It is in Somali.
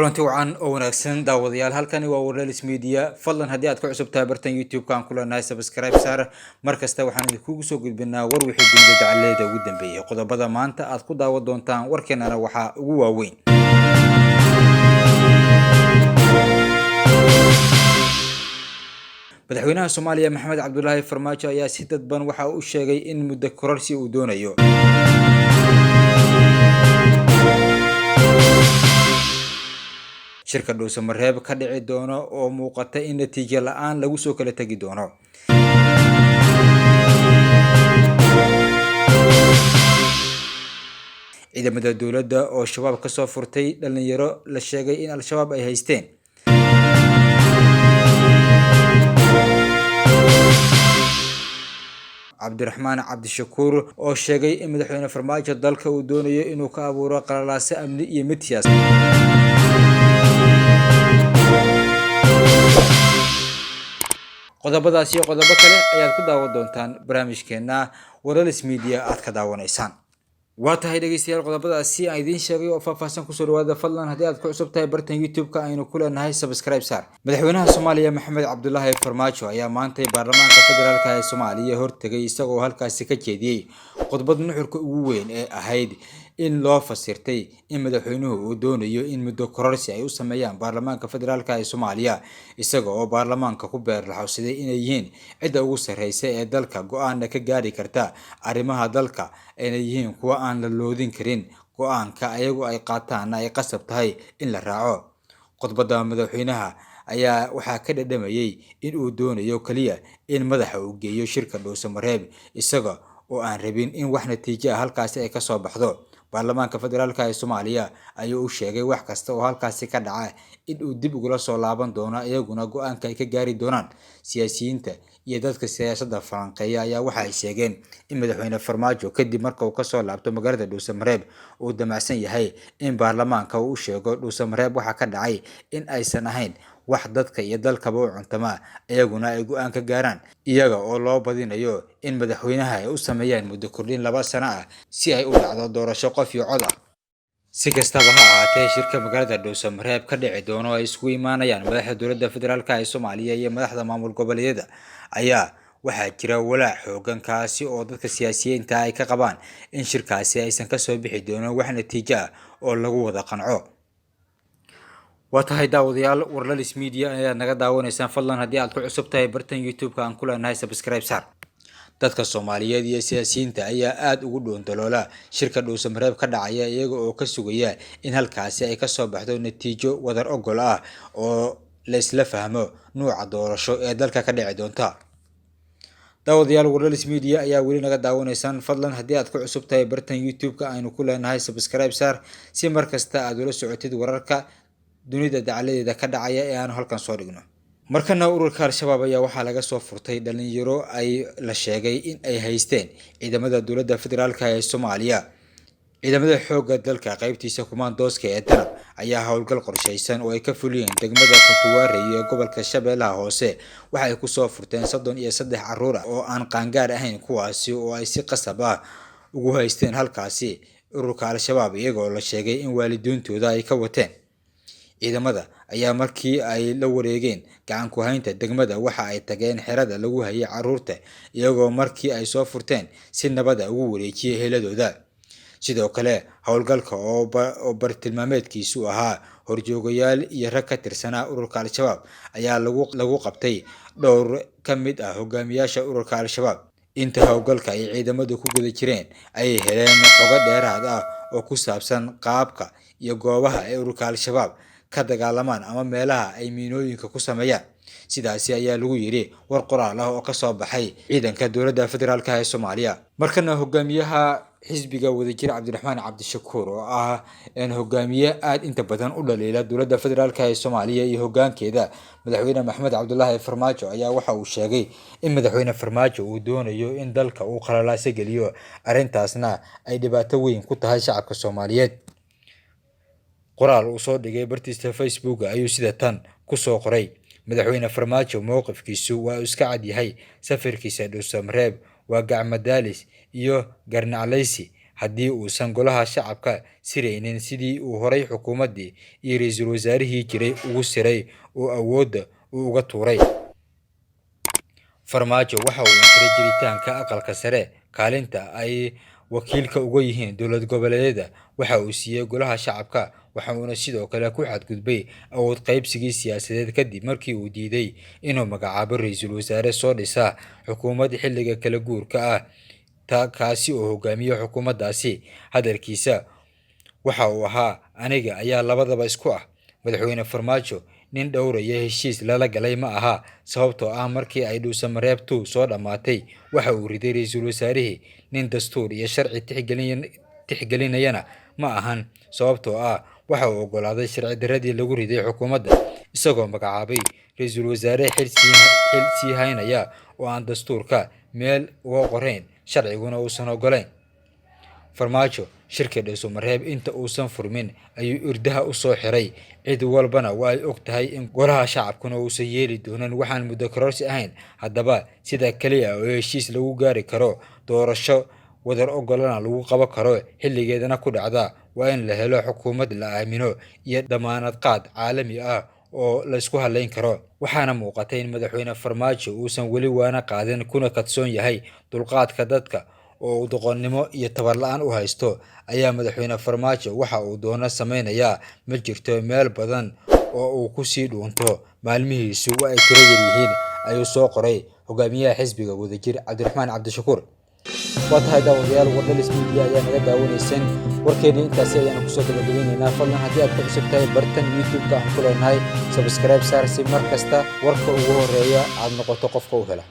Kulanti wacan oo wanaagsan daawadayaal, halkani waa Warlelis Media. Fadlan haddii aad ku cusub tahay bartan YouTube-ka aan ku leenahay subscribe saar. Mar kasta waxaan idinkugu soo gudbinaa war wixii dunida dacaleeda ugu dambeeyay. Qodobada maanta aad ku daawan doontaan warkeenana waxaa ugu waaweyn: Madaxweynaha Soomaaliya Maxamed Cabdulaahi Farmaajo ayaa si dadban waxa uu sheegay in muddo kororsi uu doonayo. Shirka Dhuusamareeb ka dhici doono oo muuqata in natiijo la-aan lagu soo kala tegi doono. Ciidamada dowladda oo Shabaab kasoo furtay dhalinyaro la sheegay in Al-Shabaab ay haysteen. Cabdiraxmaan Cabdishakuur oo sheegay in madaxweyne Farmaajo dalka uu doonayo inuu ka abuuro qalalaase amni iyo mid siyaasa. Qodobadaas iyo qodobo kale ayaad ku daawan doontaan barnaamijkeena Warlalis Media aad ka daawanaysaan. Waa tahay dhegeystayaal, qodobadaasi aan idiin sheegay oo faahfaahsan kusoo dhawaada. Fadlan haddii aad ku cusub tahay bartan YouTube-ka aynu ku leenahay subscribe saar. Madaxweynaha Soomaaliya Maxamed Cabdulaahi Farmaajo ayaa maantay baarlamaanka federaalka ee Soomaaliya hortegay, isagoo halkaasi ka jeediyey khudbad nuxurka ugu weyn ee ahayd in loo fasirtay in madaxweynuhu uu doonayo in muddo kororsi ay u sameeyaan baarlamaanka federaalka ee Soomaaliya, isaga oo baarlamaanka ku beerlaxowsaday inay yihiin cidda ugu sarreysa ee dalka, go-aanna ka gaari karta arrimaha dalka, ayna yihiin kuwa aan la loodin karin, go-aanka ayagu ay qaataanna ay qasab tahay in la raaco. Khudbadda madaxweynaha ayaa waxaa ka dhadhamayay in uu doonayo kaliya in madaxa uu geeyo shirka Dhuusamareeb, isaga oo aan rabin in wax natiijo ah halkaasi ay kasoo baxdo. Baarlamaanka federaalka ee Soomaaliya ayuu u sheegay wax kasta oo halkaasi ka dhaca in uu dib ugula soo laaban doono, iyaguna go-aanka ay ka gaari doonaan. Siyaasiyiinta iyo dadka siyaasadda falanqeeya ayaa waxa ay sheegeen in madaxweyne Farmaajo kadib marka uu kasoo laabto magaalada Dhuusamareeb uu damacsan yahay in baarlamaanka uu u sheego Dhuusamareeb waxa ka dhacay in aysan ahayn wax dadka iyo dalkaba u cuntama, iyaguna ay go-aan ka gaaraan, iyaga oo loo badinayo in madaxweynaha ay u sameeyaan muddo kordhin 2 sano ah si ay u dhacdo doorasho qof iyo cod ah. Si kastaba ha ahaatee, shirka magaalada Dhuusamareeb ka dhici doono ay isugu imaanayaan madaxda dowladda federaalka ee Soomaaliya iyo madaxda maamul goboleedyada ayaa waxaa jira walaac xoogan, kaasi oo dadka siyaasiyiinta ay ka qabaan in shirkaasi aysan kasoo bixi doonin wax natiijo ah oo lagu wada qanco. Waa tahay daawadayaal, Warlalis Media ayaad naga daawanaysaan. Fadlan haddii aad ku cusub tahay bartan YouTube-ka aan ku leenahay subscribe saar. Dadka Soomaaliyeed iyo siyaasiyiinta ayaa aada ugu dhoondoloola shirka Dhuusamareeb ka dhacaya, iyaga oo ka sugaya in halkaasi ay kasoo baxdo natiijo wadar ogol ah oo la isla fahmo nuuca doorasho ee dalka ka dhici doonta. Daawadayaal, Warlalis Media ayaa weli naga daawanaysaan. Fadlan haddii aad ku cusub tahay bartan YouTube-ka aynu ku leenahay subscribe saar, si mar kasta aad ula socotid wararka dunida dacaladeeda ka dhacaya ee aanu halkan soo dhigno. Markana ururka Al-Shabaab ayaa waxaa laga soo furtay dhalinyaro ay la sheegay in ay haysteen ciidamada dowladda federaalka ee Soomaaliya. Ciidamada xoogga dalka qaybtiisa kumaandooska ee Danab ayaa howlgal qorshaysan oo ay ka fuliyeen degmada Kuntuwaarey ee gobolka Shabeellaha Hoose waxa ay kusoo furteen 33 caruur ah oo aan qaangaar ahayn, kuwaasi oo ay si qasab ah ugu haysteen halkaasi ururka Al-Shabaab, iyagoo la sheegay in waalidiintooda ay ka wateen. Ciidamada ayaa markii ay la wareegeen gacan ku haynta degmada waxa ay tageen xerada lagu hayay caruurta, iyagoo markii ay soo furteen si nabada ugu wareejiyay heeladooda. Sidoo kale howlgalka oo bartilmaameedkiisu ahaa horjoogayaal iyo rag ka tirsanaa ururka Al-Shabaab ayaa lagu qabtay dhowr ka mid ah hogaamiyaasha ururka Al-Shabaab. Inta howlgalka ay ciidamadu ku guda jireen ayay heleen xogo dheeraad ah oo ku saabsan qaabka iyo goobaha ay ururka Al-Shabaab ka dagaalamaan ama meelaha ay miinooyinka ku sameeyaan. Sidaasi ayaa lagu yidhi war qoraal ah oo kasoo baxay ciidanka dowladda federaalka ee Soomaaliya. Markana hogaamiyaha xisbiga Wadajir Cabdiraxmaan Cabdishakuur oo ah hogaamiye aada inta badan u dhaliila dowladda federaalka ee Soomaaliya iyo hogaankeeda madaxweyne Maxamed Cabdulaahi Farmaajo ayaa waxa uu sheegay in madaxweyne Farmaajo uu doonayo in dalka uu qalalaase geliyo, arrintaasna ay dhibaato weyn ku tahay shacabka Soomaaliyeed. Qoraal uu soo dhigay bartiisa Facebook ayuu sida tan kusoo qoray: Madaxweyne Farmaajo mowqifkiisu waa uu iska cad yahay, safarkiisa Dhuusamareeb waa gacmo daalis iyo garnaclaysi Haddii uusan golaha shacabka siraynin sidii uu horay xukuumaddii iyo ra'iisul wasaarihii jiray ugu siray oo awoodda uu uga tuuray. Farmaajo waxa uu inkiray jiritaanka aqalka sare, kaalinta ay wakiilka uga yihiin dowlad goboleedyada waxa uu siiyay golaha shacabka, waxa uuna sidoo kale ku xadgudbay awood qaybsigii siyaasadeed kadib markii uu diiday inuu magacaabo ra'iisul wasaare soo dhisa xukuumad xilliga kala guurka ah, kaasi oo hogaamiya xukuumaddaasi. Hadalkiisa waxa uu ahaa: aniga ayaa labadaba isku ah. Madaxweyne Farmaajo nin dhowraya heshiis lala galay ma aha, sababtoo ah markii ay Dhuusamareeb 2 soo dhammaatay waxa uu riday ra'iisul wasaarihii. Nin dastuur iyo sharci tixgelinayana ma ahan, sababtoo ah waxa uu oggolaaday sharci darradii lagu riday xukuumadda, isagoo magacaabay ra'iisul wasaare xil sii haynaya oo aan dastuurka meel uga qorayn, sharciguna uusan oggolayn. Farmaajo shirka Dhuusamareeb inta uusan furmin ayuu irdaha u soo xiray, cid walbana waa ay og tahay in golaha shacabkuna uusan yeeli doonin waxaan muddo kororsi ahayn. Haddaba sida kaliya oo heshiis lagu gaari karo, doorasho wadar oggolana lagu qaban karo, xilligeedana ku dhacda, waa in la helo xukuumad la aamino iyo dammaanad qaad caalami ah oo la isku halayn karo. Waxaana muuqata in madaxweyne Farmaajo uusan weli waana qaadin, kuna kadsoon yahay dulqaadka dadka oo uu doqonnimo iyo tabar la'aan u haysto. Ayaa madaxweyne Farmaajo waxa uu doono samaynayaa. Ma jirto meel badan oo uu ku sii dhuunto, maalmihiisu waa ay tiro yar yihiin, ayuu soo qoray hogaamiyaha xisbiga Wadajir Cabdiraxmaan Cabdishakuur. Waa tahay daawadayaal, Wardhalis Media ayaa naga daawanayseen. Warkeennii intaasi ayaanu kusoo gabagabeynaynaa. Fadlan haddii aad ku cusub tahay bartan YouTube-ka aan ku leenahay, subscribe saar si mar kasta warka ugu horreeya aad noqoto qofka u hela.